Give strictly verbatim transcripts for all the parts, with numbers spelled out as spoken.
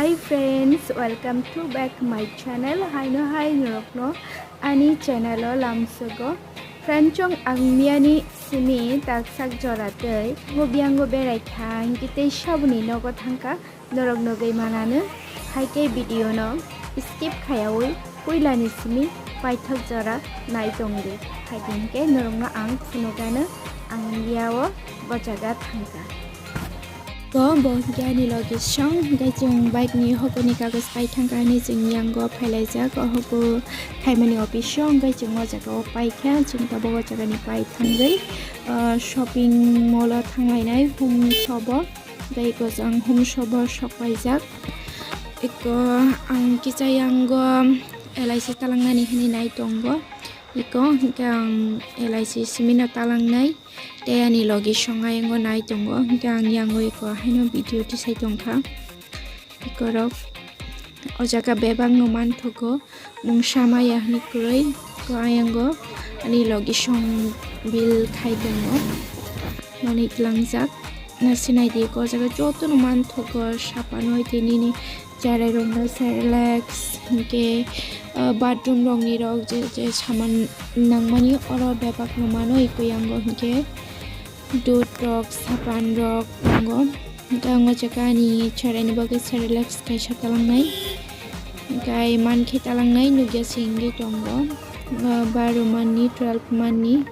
Hi friends, welcome to back my channel. Haino hai norokno ani channel o lamsogo. Friend chong ang miyani simi taksak jora tei ngo biyango berai kha hingke tei saboni nogo thangkha norok nogoi manano. Haike video no skip khayawi puilani simi paithak jora nai tongdi. Haike hingke norokno ang phunugano ang miyao bo jaga thangkha. Ko bo hingke ani logi song, hingke chwng bike ni hokoni kagoj pai thangkha hinwi chwng yango phailaijak, o hoku khaimani office o, hingke chwng o jaga o paikha, chwng tabuk o jaga ni pai thangwi, ah, shopping mall o thanglainai hum sobo, tei eko chwng hum sobo sok paijak. Eko ang kisa yango L I C talangnani hinwi nai tongo, eko hingke ang L I C simi no talangnai. Tei ani logi song ayang o nai tongo, hingke ang yango eko haino video tisai tongkha. Eko rok o jaga bebak no manthogo, mungsa maya hinwi kwrwi ko ayang o ani logi song bill khai tongo, manwi tlangjak. Nasinai di ko jaga joto no manthogo, sapanoi tei nini cherai rok no Cerelac, hingke, ah, bathroom rok ni rok je, je saman nangmani oro bebak no mano eko yango hingke dut rok, sapan rok tongo. Hingke ang o jaga ani cherai ni bagwi Cerelac kaisa talangnai. Hingke ai mankhe talangnai nukya se hingke tongo. Ah, baro manni, twelve manni.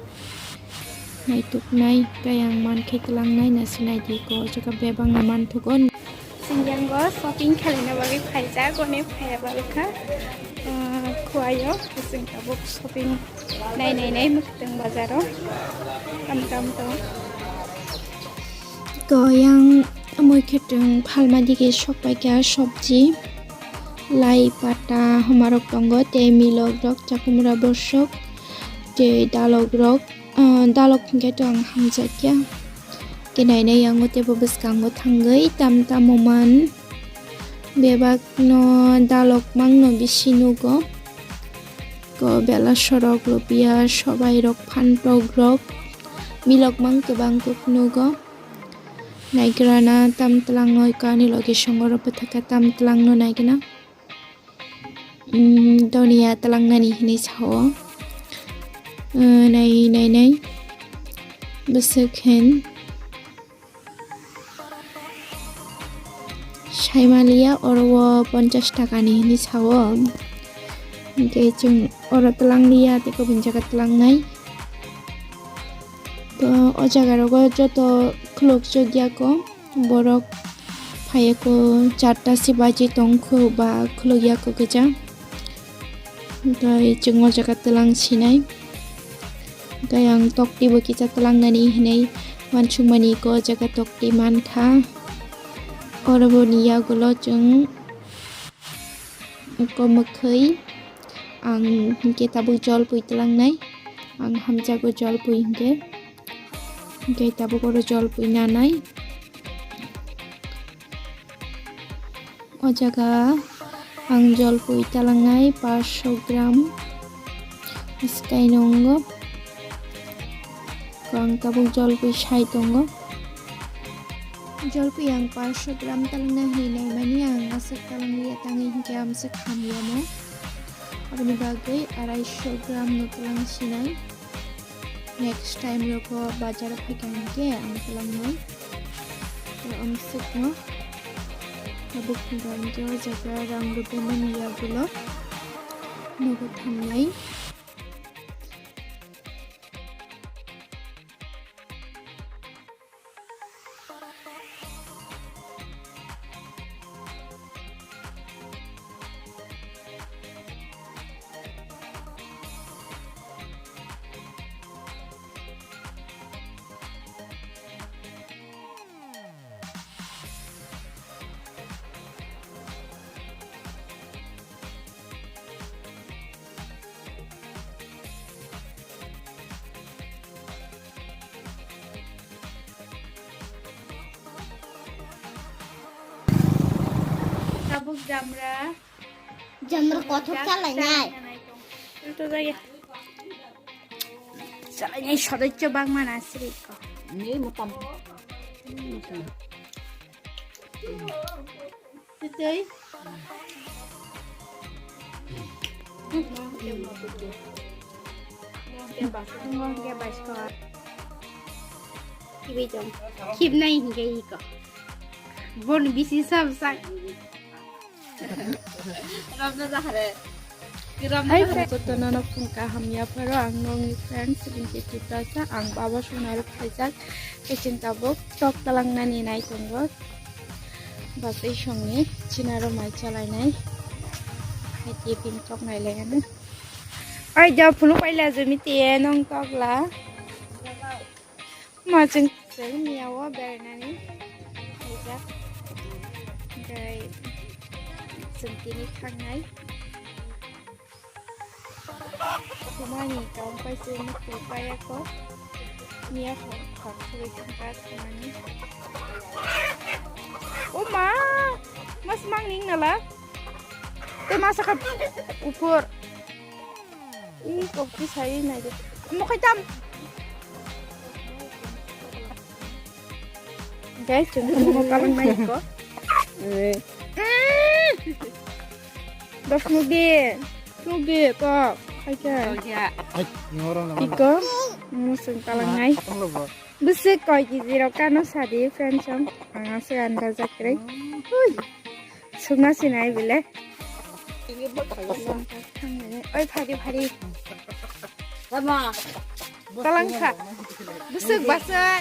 Naituknai tei ang mankhe tlangnai nasinai di ko, o jaga bebak no manthogo. Sinjango shopping khaina bagwi phaijak, oni phaiya bagwi kha, ah, khuaio, chwng tabuk shopping nai nai nai mwkhwtwng bazaro, tam tam tong. Ko yang mui khe chwng phalma dige sok paikha, sobji, lai pata, homarok tongo, tei milok rok, chakumra bosok, tei dalok rok. Ah, dalok hingke to ang hamjakya. Kenai nai yango tebo bwskango thangwi tam tamo man. Bebak no dalok mang no bisi nugo. Ko bela sorok lopia sobai rok phantok rok milok mang kwbang kuk nugo. Naigra na tam tlang noi kani logi songoro bwthaka tam tlang no naigena. Mm, doniya talangnani hinwi sao. Uh, nai, nai, nai. Bwswk hin. Saimaliya oro o ponchash takani hinwi sao. Hingke chwng oro talangliya tei kubun jaga talangnai. To o jaga rogo joto khuluk chukya ko. Borok phaiyako charta se baji tongkho ba khulukyako kisa. Tei chwng o jaga twlang sinai. Tei ang tokti bo kisa twlangnani hinwi uansukmani ko o jaga tokti mankha. Oro boni yagulo chwng ko mwkhwi ang hinkhe tabuk jol pui twlangnai. Ang hamjago jol pui hinkhe. Hinkhe tabuk oro jol pui nanai. O jaga ang jol pui talangnai paanch sho gram. Swkai nungo. Ang tabuk jol pui sai tongo. Jol pui ang paanch sho gram talangna hinwi naimani ang aswk talangliya tangwi hinkhe amswk hamyamo. Aboni bagwi arai sho gram no talang sinai. Next time roko bazar phaikha hinkhe ang kwlangwi amswkno tabuk hinkhe o jaga rang rwbaimani yagulo nogo thangnai. Tabuk jamra. Jamra kothok chalainai. Ito jage. Chalainai sodocho bangma na sri ko. Ni mutam. Tei. Khibnai hinkhe iko. Bon bisi sam sang. Ramna jahare. Hai, jotono no phung kaham yapharo ang nongni friends, Rinki Tiprasa, ang baba sonaro phaijak, kitchen tabuk tok talangnani nai tongo, basai songni chinaro mai chalainai, hai tiffin tok nai lai ano. Ai, ja phuluk paila jumi tiye nong tokla. Ma chwng chwng miyao berainani phaijak. Onkhe chwng tini thangnai. Thumani kaam paise mukti payako. Miya khor khor khurui thangka thumani. O ma! Mas mang ning nala. Te masa ka upor. Ih, kok ti sai nai de. Mo khai tam. Guys, chwng khe mo kalang nai ko. Eh. Dos mugi. Mugi ko. Khai khe. Ai, ngoro na. Iko. Mo chwng kalang nai. Bwswk koi kiji rok kano sadi friends song. Ang aswk andajak kwrwi. Hui. Sukna sinai bile. Oi, phari, phari. Tama. Talangkha. Bwswk basai.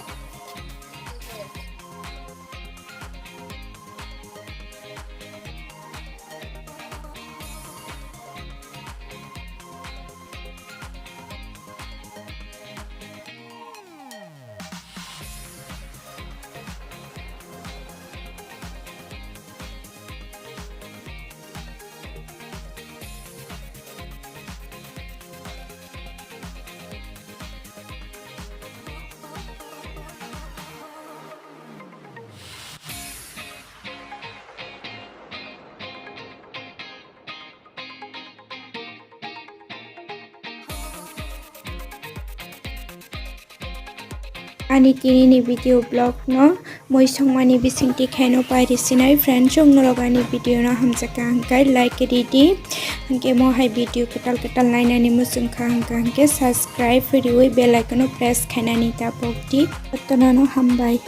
Ani tini ni video blog no moi songmani bisingtwi khaino pairi sinai friend song norok ani video no hamjakha hwnkhe like ridi hwnkhe mo hai video kwtal kwtal nainani muchungkha hwnkha hwnkhe subscribe riwi bell icon no press khainani tapokdi jotono no hambai.